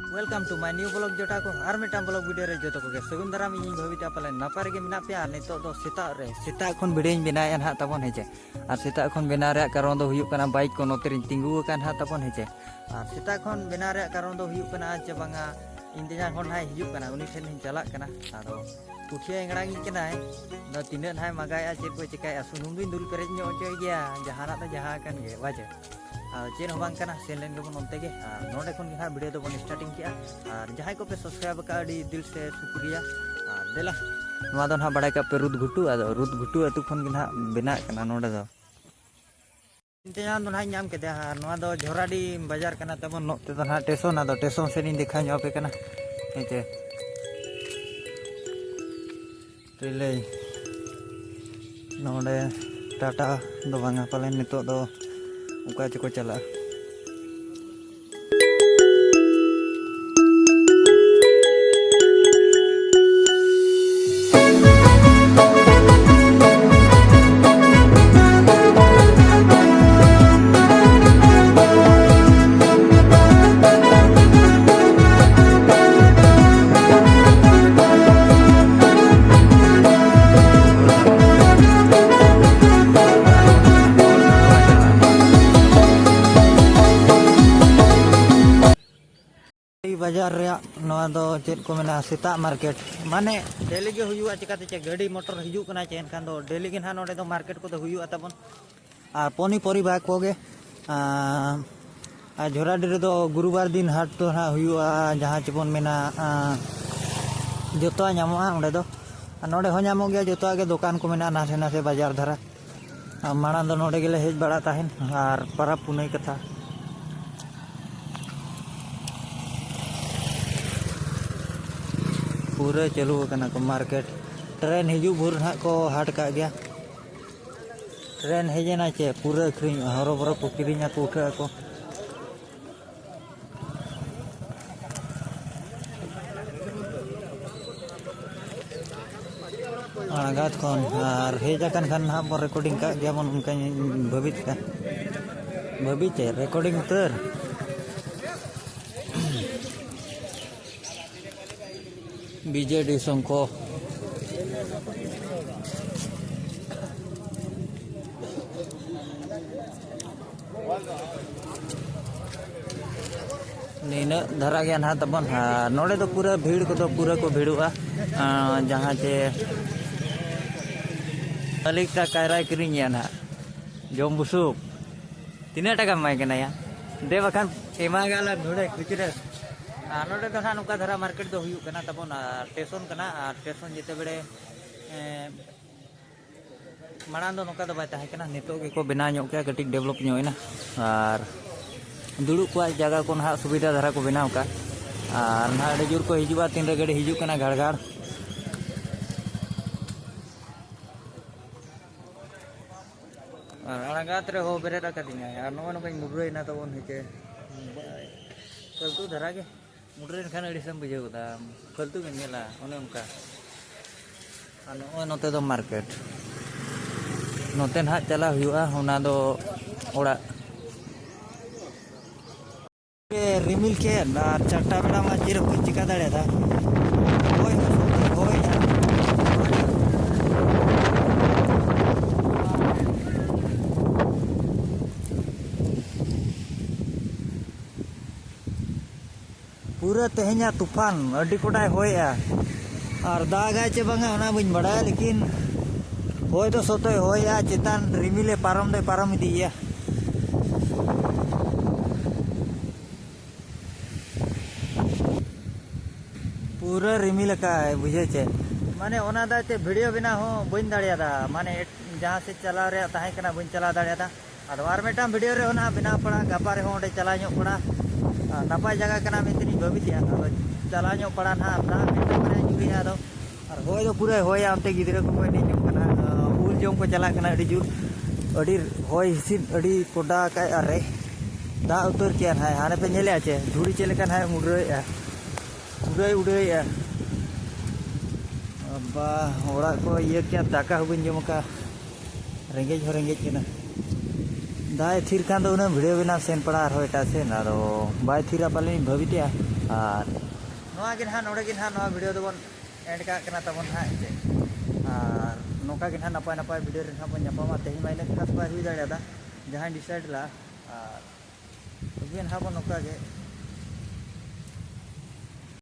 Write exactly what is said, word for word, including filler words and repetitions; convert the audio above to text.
Welcome to my new vlog ᱡᱚᱴᱟ ᱠᱚ, ᱟᱨ ᱢᱤᱫᱴᱟᱝ vlog video ᱨᱮ ᱡᱚᱛᱚ ᱠᱚᱜᱮ ᱥᱟᱹᱜᱩᱱ ᱫᱟᱨᱟᱢ᱾ ᱤᱧᱤᱧ ᱵᱷᱟᱵᱤᱛᱟ ᱯᱟᱞᱮ ᱱᱟᱯᱟᱭ ᱨᱮᱜᱮ ᱢᱮᱱᱟᱜ ᱯᱮᱭᱟ᱾ ᱟᱨ ᱱᱤᱛᱚᱜ ᱫᱚ ᱥᱮᱛᱟᱜ ᱨᱮ, ᱥᱮᱛᱟᱜ ᱠᱷᱚᱱ video ᱧ ᱵᱮᱱᱟᱣᱮᱫᱼᱟ ᱱᱟᱦᱟᱜ ᱛᱟᱵᱚᱱ, ᱦᱮᱸ ᱪᱮ᱾ ᱟᱨ ᱥᱮᱛᱟᱜ ᱠᱷᱚᱱ ᱵᱮᱱᱟᱣ ᱨᱮᱭᱟᱜ ᱠᱟᱨᱚᱱ ᱫᱚ ᱦᱩᱭᱩᱜ ᱠᱟᱱᱟ, bike ᱠᱚ ᱱᱚᱛᱮ ᱨᱤᱧ ᱛᱤᱸᱜᱩ ᱟᱠᱟᱱ ᱱᱟᱦᱟᱜ ᱛᱟᱵᱚᱱ, ᱦᱮᱸ ᱪᱮ᱾ ᱟᱨ ᱥᱮᱛᱟᱜ ᱠᱷᱚᱱ ᱵᱮᱱᱟᱣ ᱨᱮᱭᱟᱜ ᱠᱟᱨᱚᱱ ᱫᱚ ᱦᱩᱭᱩᱜ ᱠᱟᱱᱟ ᱪᱮ ᱵᱟᱝᱟ, ᱤᱧ ᱛᱮᱧᱟᱝ ᱦᱚᱲ ᱱᱟᱦᱟᱜ ᱦᱤᱡᱩᱜ ᱠᱟᱱᱟ, ᱩᱱᱤ ᱴᱷᱮᱱ ᱤᱧ ᱪᱟᱞᱟᱜ ᱠᱟᱱᱟ᱾ ᱟᱫᱚ ᱯᱩᱴᱷᱤᱭᱟᱹ ᱮᱝᱲᱟᱝ ᱤᱧ ᱠᱟᱱᱟᱭ᱾ ᱟᱫᱚ ᱛᱤᱱᱟᱹᱜ ᱱᱟᱦᱟᱜ ᱢᱟᱜᱟᱭᱟ, ᱪᱮᱫ ᱠᱚ ᱪᱮᱠᱟᱭᱟ, ᱥᱩᱱᱩᱢ ᱫᱩᱧ ᱫᱩᱞ ᱯᱮᱨᱮᱡ ᱧᱚᱜ ᱦᱚᱪᱚᱭ ᱜᱮᱭᱟ, ᱡᱟᱦᱟᱱᱟᱜ ᱫᱚ ᱡᱟᱦᱟᱸ ᱠᱟᱱ ᱜᱮ, ᱵᱟᱡᱮ᱾ ᱟᱫᱚ ᱪᱮᱫ ᱦᱚᱸ ᱵᱟᱝ ᱠᱟᱱᱟ, ᱥᱮᱱ ᱞᱮᱱ ᱜᱮᱵᱚᱱ ᱚᱱᱛᱮ ᱜᱮ᱾ ᱟᱨ ᱱᱚᱰᱮ ᱠᱷᱚᱱ ᱜᱮ ᱱᱟᱦᱟᱜ video ᱫᱚᱵᱚᱱ starting ᱠᱮᱜᱼᱟ᱾ ᱟᱨ ᱡᱟᱦᱟᱸᱭ ᱠᱚᱯᱮ subscribe ᱟᱠᱟᱫᱼᱟ, ᱟᱹᱰᱤ ᱫᱤᱞ ᱥᱮ ᱥᱩᱠᱨᱤᱭᱟ᱾ ᱟᱨ ᱫᱮᱞᱟ, ᱱᱚᱣᱟ ᱫᱚ ᱱᱟᱦᱟᱜ ᱵᱟᱲᱟᱭ ᱠᱟᱜ ᱯᱮ, ᱨᱩᱫᱽ ᱜᱷᱩᱴᱩ᱾ ᱟᱫᱚ ᱨᱩᱫᱽ ᱜᱷᱩᱴᱩ ᱟᱹᱛᱩ ᱠᱷᱚᱱ ᱜᱮ ᱱᱟᱦᱟᱜ ᱵᱮᱱᱟᱜ ᱠᱟᱱᱟ ᱱᱚᱰᱮ ᱫᱚ᱾ ᱛᱮᱧᱟᱝ ᱫᱚ ᱱᱟᱦᱟᱜ ᱤᱧ ᱧᱟᱢ ᱠᱮᱫᱮᱭᱟ᱾ ᱟᱨ ᱱᱚᱣᱟ ᱫᱚ ᱡᱷᱚᱨᱟᱰᱤ ᱵᱟᱡᱟᱨ ᱠᱟᱱᱟ ᱛᱟᱵᱚᱱ, ᱱᱚᱛᱮ ᱫᱚ ᱱᱟᱦᱟᱜ ᱴᱮᱥᱚᱱ᱾ ᱟᱫᱚ ᱴᱮᱥᱚᱱ ᱥᱮᱫ ᱤᱧ ᱫᱮᱠᱷᱟᱣ ᱧᱚᱜ ᱟᱯᱮ ᱠᱟᱱᱟ, ᱦᱮᱸ ᱪᱮ᱾ ᱨᱤᱞᱟᱹᱭ᱾ ᱱᱚᱰᱮ ᱴᱟᱴᱟ ᱫᱚ ᱵᱟᱝᱟ ᱯᱟᱞᱮᱱ, ᱱᱤᱛᱚᱜ ᱫᱚ ᱚᱠᱟ ᱪᱚᱠᱚ ᱪᱟᱞᱟᱜᱼᱟ᱾ ᱵᱟᱡᱟᱨ ᱨᱮᱭᱟᱜ ᱱᱚᱣᱟ ᱫᱚ ᱪᱮᱫ ᱠᱚ ᱢᱮᱱᱟ, ᱥᱮᱛᱟᱜ market᱾ ᱢᱟᱱᱮ daily ᱜᱮ ᱦᱩᱭᱩᱜᱼᱟ, ᱪᱤᱠᱟᱹᱛᱮ ᱪᱮ ᱜᱟᱹᱰᱤ ᱢᱚᱴᱚᱨ ᱦᱤᱡᱩᱜ ᱠᱟᱱᱟ ᱪᱮ, ᱮᱱᱠᱷᱟᱱ ᱫᱚ daily ᱜᱮ ᱱᱟᱦᱟᱜ ᱱᱚᱰᱮ ᱫᱚ market ᱠᱚᱫᱚ ᱦᱩᱭᱩᱜᱼᱟ ᱛᱟᱵᱚᱱ᱾ ᱟᱨ ᱯᱚᱱᱤ ᱯᱚᱨᱤᱵᱟ ᱠᱚᱜᱮ, ᱟᱨ, ᱟᱨ ᱡᱷᱚᱨᱟᱰᱤ ᱨᱮᱫᱚ ᱜᱩᱨᱩᱵᱟᱨ ᱫᱤᱱ ᱦᱟᱴ ᱫᱚ ᱱᱟᱦᱟᱜ ᱦᱩᱭᱩᱜᱼᱟ, ᱡᱟᱦᱟᱸ ᱪᱮᱵᱚᱱ ᱢᱮᱱᱟ, ᱟᱨ ᱡᱚᱛᱚᱣᱟᱜ ᱧᱟᱢᱚᱜᱼᱟ ᱚᱸᱰᱮ ᱫᱚ᱾ ᱟᱨ ᱱᱚᱰᱮ ᱦᱚᱸ ᱧᱟᱢᱚᱜ ᱜᱮᱭᱟ, ᱡᱚᱛᱚᱣᱟᱜ ᱜᱮ ᱫᱚᱠᱟᱱ ᱠᱚ ᱢᱮᱱᱟᱜᱼᱟ ᱱᱟᱥᱮ ᱱᱟᱥᱮ ᱵᱟᱡᱟᱨ ᱫᱷᱟᱨᱟ᱾ ᱟᱨ ᱢᱟᱲᱟᱝ ᱫᱚ ᱱᱚᱰᱮ ᱜᱮᱞᱮ ᱦᱮᱡ ᱵᱟᱲᱟᱜ ᱛᱟᱦᱮᱱ, ᱟᱨ ᱯᱟᱨᱟᱵᱽ ᱯᱩᱱᱟᱹᱭ ᱠᱟᱛᱷᱟ᱾ ᱯᱩᱨᱟᱹ ᱪᱟᱹᱞᱩ ᱟᱠᱟᱱᱟ ᱠᱚ market᱾ Train ᱦᱤᱡᱩᱜ ᱵᱷᱳᱨ ᱱᱟᱦᱟᱜ ᱠᱚ ᱦᱟᱴ ᱠᱟᱜ ᱜᱮᱭᱟ᱾ Train ᱦᱮᱡ ᱮᱱᱟ ᱪᱮ ᱯᱩᱨᱟᱹ ᱟᱹᱠᱷᱨᱤᱧᱚᱜᱼᱟ, ᱦᱚᱨᱚᱵᱚᱨᱚ ᱠᱚ ᱠᱤᱨᱤᱧ ᱟᱠᱚ, ᱩᱴᱷᱟᱹᱜ ᱟᱠᱚ᱾ ᱟᱬᱜᱟᱛ ᱠᱷᱚᱱ ᱟᱨ ᱦᱮᱡ ᱟᱠᱟᱱ ᱠᱷᱟᱱ ᱱᱟᱦᱟᱜ ᱵᱚᱱ recording ᱠᱟᱜ ᱜᱮᱭᱟ ᱵᱚᱱ, ᱚᱱᱠᱟᱧ ᱵᱷᱟᱹᱵᱤᱛ ᱠᱟᱜ᱾ ᱵᱷᱟᱹᱵᱤ ᱪᱮ recording ᱩᱛᱟᱹᱨ᱾ ᱵᱤ ᱡᱮ ᱰᱤ ᱥᱚᱝᱠᱷᱚ᱾ ᱱᱤᱱᱟᱹᱜ ᱫᱷᱟᱨᱟ ᱜᱮ ᱱᱟᱦᱟᱜ ᱛᱟᱵᱚᱱ᱾ ᱟᱨ ᱱᱚᱰᱮ ᱫᱚ ᱯᱩᱨᱟᱹ ᱵᱷᱤᱲ ᱠᱚᱫᱚ ᱯᱩᱨᱟᱹ ᱠᱚ ᱵᱷᱤᱲᱚᱜᱼᱟ᱾ ᱟᱸ, ᱡᱟᱦᱟᱸ ᱪᱮ ᱢᱟᱹᱞᱤᱠ ᱴᱟ ᱠᱟᱭᱨᱟᱭ ᱠᱤᱨᱤᱧᱮᱜᱼᱟ ᱱᱟᱦᱟᱜ᱾ ᱡᱚᱢ ᱵᱩᱥᱩᱵ᱾ ᱛᱤᱱᱟᱹᱜ ᱴᱟᱠᱟᱢ ᱮᱢᱟᱭ ᱠᱟᱱᱟ ᱭᱟ? ᱫᱮ ᱵᱟᱠᱷᱟᱱ ᱮᱢᱟ ᱜᱟᱞᱟ ᱱᱚᱰᱮ ᱠᱷᱩᱪᱨᱟᱹ᱾ ᱟᱨ ᱱᱚᱰᱮ ᱫᱚ ᱱᱟᱦᱟᱜ ᱱᱚᱝᱠᱟ ᱫᱷᱟᱨᱟ ᱢᱟᱨᱠᱮᱴ ᱫᱚ ᱦᱩᱭᱩᱜ ᱠᱟᱱᱟ ᱛᱟᱵᱚᱱ, ᱟᱨ ᱴᱮᱥᱚᱱ ᱠᱟᱱᱟ᱾ ᱟᱨ ᱴᱮᱥᱚᱱ ᱡᱮᱛᱮ ᱵᱮᱲᱮ, ᱮᱸ, ᱢᱟᱲᱟᱝ ᱫᱚ ᱱᱚᱝᱠᱟ ᱫᱚ ᱵᱟᱭ ᱛᱟᱦᱮᱸ ᱠᱟᱱᱟ, ᱱᱤᱛᱚᱜ ᱜᱮᱠᱚ ᱵᱮᱱᱟᱣ ᱧᱚᱜ ᱠᱮᱜᱼᱟ, ᱠᱟᱹᱴᱤᱡ ᱰᱮᱵᱷᱞᱚᱯ ᱧᱚᱜ ᱮᱱᱟ᱾ ᱟᱨ ᱫᱩᱲᱩᱵ ᱠᱚᱣᱟᱜ ᱡᱟᱭᱜᱟ ᱠᱚ ᱱᱟᱦᱟᱜ ᱥᱩᱵᱤᱫᱷᱟ ᱫᱷᱟᱨᱟ ᱠᱚ ᱵᱮᱱᱟᱣ ᱠᱟᱜᱼᱟ᱾ ᱟᱨ ᱱᱟᱦᱟᱜ ᱟᱹᱰᱤ ᱡᱳᱨ ᱠᱚ ᱦᱤᱡᱩᱜᱼᱟ, ᱛᱤᱱᱨᱮ ᱜᱟᱹᱰᱤ ᱦᱤᱡᱩᱜ ᱠᱟᱱᱟ ᱜᱷᱟᱲᱜᱷᱟᱲ᱾ ᱟᱨ ᱟᱲᱟᱜᱟᱛ ᱨᱮᱦᱚᱸ ᱵᱮᱨᱮᱫ ᱟᱠᱟᱫᱤᱧᱟᱭ, ᱟᱨ ᱱᱚᱜᱼᱚᱭ ᱱᱚᱝᱠᱟᱧ ᱢᱩᱰᱨᱟᱹᱭᱮᱱᱟ ᱛᱟᱵᱚᱱ ᱦᱮᱸᱪᱮ᱾ ᱯᱷᱟᱹᱞᱛᱩ ᱫᱷᱟᱨᱟ ᱜᱮ᱾ ᱢᱩᱰᱨᱟᱹᱭᱮᱱ ᱠᱷᱟᱱ ᱟᱹᱲᱤᱥᱮᱢ ᱵᱩᱡᱷᱟᱹᱣ ᱜᱚᱫᱟ, ᱯᱷᱟᱹᱞᱛᱩ ᱜᱮᱢ ᱧᱮᱞᱟ, ᱚᱱᱮ ᱚᱱᱠᱟ᱾ ᱟᱨ ᱱᱚᱜᱼᱚᱭ ᱱᱚᱛᱮ ᱫᱚ ᱢᱟᱨᱠᱮᱴ, ᱱᱚᱛᱮ ᱱᱟᱦᱟᱜ ᱪᱟᱞᱟᱜ ᱦᱩᱭᱩᱜᱼᱟ, ᱚᱱᱟ ᱫᱚ ᱚᱲᱟᱜ᱾ ᱨᱤᱢᱤᱞ ᱠᱮᱫ ᱟᱨ ᱪᱟᱨᱴᱟ ᱵᱮᱲᱟ ᱢᱟ ᱪᱮᱫ ᱦᱚᱸ ᱵᱟᱹᱧ ᱪᱤᱠᱟ ᱫᱟᱲᱮᱭᱟᱫᱟ᱾ ᱦᱳᱭ, ᱦᱳᱭ, ᱦᱳᱭ᱾ ᱯᱩᱨᱟᱹ ᱛᱮᱦᱮᱧᱟᱜ ᱛᱩᱯᱷᱟᱱ, ᱟᱹᱰᱤ ᱠᱚᱰᱟᱭ ᱦᱚᱭᱮᱜᱼᱟ᱾ ᱟᱨ ᱫᱟᱜᱟᱭ ᱪᱮ ᱵᱟᱝᱟ ᱚᱱᱟ ᱵᱟᱹᱧ ᱵᱟᱰᱟᱭᱟ, ᱞᱮᱠᱤᱱ ᱦᱚᱭ ᱫᱚ ᱥᱚᱛᱚᱭ ᱦᱚᱭᱮᱜᱼᱟ, ᱪᱮᱛᱟᱱ ᱨᱤᱢᱤᱞᱮ ᱯᱟᱨᱚᱢ ᱫᱚᱭ ᱯᱟᱨᱚᱢ ᱤᱫᱤᱭᱮᱜᱼᱟ᱾ ᱯᱩᱨᱟᱹ ᱨᱤᱢᱤᱞ ᱟᱠᱟᱜᱼᱟᱭ, ᱵᱩᱡᱷᱟᱹᱣ ᱪᱮ᱾ ᱢᱟᱱᱮ ᱚᱱᱟ ᱫᱟᱜ ᱛᱮ ᱵᱷᱤᱰᱤᱭᱳ ᱵᱮᱱᱟᱣ ᱦᱚᱸ ᱵᱟᱹᱧ ᱫᱟᱲᱮᱭᱟᱫᱟ, ᱢᱟᱱᱮ ᱡᱟᱦᱟᱸ ᱥᱮᱫ ᱪᱟᱞᱟᱣ ᱨᱮᱭᱟᱜ ᱛᱟᱦᱮᱸ ᱠᱟᱱᱟ, ᱵᱟᱹᱧ ᱪᱟᱞᱟᱣ ᱫᱟᱲᱮᱭᱟᱫᱟ᱾ ᱟᱫᱚ ᱟᱨ ᱢᱤᱫᱴᱟᱝ ᱵᱷᱤᱰᱤᱭᱳ ᱨᱮ ᱚᱱᱟ ᱵᱮᱱᱟᱣ ᱯᱟᱲᱟ, ᱜᱟᱯᱟ ᱨᱮᱦᱚᱸ ᱚᱸᱰᱮ ᱪᱟᱞᱟᱣ ᱧᱚᱜ ᱯᱟᱲᱟ᱾ ᱟᱨ ᱱᱟᱯᱟᱭ ᱡᱟᱭᱜᱟ ᱠᱟᱱᱟ ᱢᱮᱱᱛᱮ ᱤᱧ ᱵᱷᱟᱹᱵᱤᱛᱮᱜᱼᱟ᱾ ᱟᱫᱚ ᱪᱟᱞᱟᱣ ᱧᱚᱜ ᱯᱟᱲᱟ ᱱᱟᱦᱟᱜ, ᱫᱟᱜ ᱢᱤᱫᱴᱟᱝ ᱵᱟᱨᱭᱟ ᱧᱩᱨᱩᱭᱮᱜᱼᱟ᱾ ᱟᱫᱚ ᱟᱨ ᱦᱚᱭ ᱫᱚ ᱯᱩᱨᱟᱹᱭ ᱦᱚᱭᱟ, ᱚᱱᱛᱮ ᱜᱤᱫᱽᱨᱟᱹ ᱠᱚᱠᱚ ᱮᱱᱮᱡ ᱧᱚᱜ ᱠᱟᱱᱟ᱾ ᱟᱨ ᱩᱞ ᱡᱚᱢ ᱠᱚ ᱪᱟᱞᱟᱜ ᱠᱟᱱᱟ, ᱟᱹᱰᱤ ᱡᱳᱨ, ᱟᱹᱰᱤ ᱦᱚᱭ ᱦᱤᱸᱥᱤᱫ, ᱟᱹᱰᱤ ᱠᱚᱰᱟ ᱟᱠᱟᱫ ᱟᱨᱮ ᱫᱟᱜ ᱩᱛᱟᱹᱨ ᱠᱮᱜᱼᱟ ᱱᱟᱦᱟᱜ᱾ ᱦᱟᱱᱮ ᱯᱮ ᱧᱮᱞᱮᱜᱼᱟ ᱪᱮ, ᱫᱷᱩᱲᱤ ᱪᱮᱫ ᱞᱮᱠᱟ ᱱᱟᱦᱟᱜ ᱩᱰᱟᱹᱣᱮᱜᱼᱟ, ᱩᱰᱟᱹᱣ ᱩᱰᱟᱹᱣᱮᱜᱼᱟ᱾ ᱵᱟᱵᱟ, ᱚᱲᱟᱜ ᱠᱚ ᱤᱭᱟᱹ ᱠᱮᱜᱼᱟ, ᱫᱟᱠᱟ ᱦᱚᱸ ᱵᱟᱹᱧ ᱡᱚᱢ ᱟᱠᱟᱫᱼᱟ᱾ ᱨᱮᱸᱜᱮᱡ ᱦᱚᱸ ᱨᱮᱸᱜᱮᱡ ᱠᱟᱱᱟ᱾ ᱫᱟᱜ ᱮ ᱛᱷᱤᱨ ᱠᱷᱟᱱ ᱫᱚ ᱩᱱᱟᱹᱜ ᱵᱷᱤᱰᱤᱭᱳ ᱵᱮᱱᱟᱣ ᱥᱮᱱ ᱯᱟᱲᱟᱜ ᱟᱨᱦᱚᱸ ᱮᱴᱟᱜ ᱥᱮᱱ, ᱟᱫᱚ ᱵᱟᱭ ᱛᱷᱤᱨᱟ ᱯᱟᱞᱮᱱ ᱤᱧ ᱵᱷᱟᱹᱵᱤᱛᱮᱜᱼᱟ᱾ ᱟᱨ ᱱᱚᱣᱟ ᱜᱮ ᱱᱟᱦᱟᱜ, ᱱᱚᱰᱮ ᱜᱮ ᱱᱟᱦᱟᱜ ᱱᱚᱣᱟ ᱵᱷᱤᱰᱤᱭᱳ ᱫᱚᱵᱚᱱ ᱮᱱᱰ ᱠᱟᱜ ᱠᱟᱱᱟ ᱛᱟᱵᱚᱱ ᱱᱟᱦᱟᱜ, ᱮᱱᱛᱮ᱾ ᱟᱨ ᱱᱚᱝᱠᱟ ᱜᱮ ᱱᱟᱦᱟᱜ ᱱᱟᱯᱟᱭ ᱱᱟᱯᱟᱭ ᱵᱷᱤᱰᱤᱭᱳ ᱨᱮ ᱱᱟᱦᱟᱜ ᱵᱚᱱ ᱧᱟᱯᱟᱢᱟ᱾ ᱛᱮᱦᱮᱧ ᱢᱟ ᱤᱱᱟᱹᱜ ᱠᱷᱟᱥ ᱵᱟᱭ ᱦᱩᱭ ᱫᱟᱲᱮᱭᱟᱫᱟ, ᱡᱟᱦᱟᱸᱭ ᱰᱤᱥᱟᱭᱤᱰ ᱞᱟᱜᱼᱟ᱾ ᱟᱨ ᱛᱚᱵᱮ ᱱᱟᱦᱟᱜ ᱵᱚᱱ ᱱᱚᱝᱠᱟ ᱜᱮ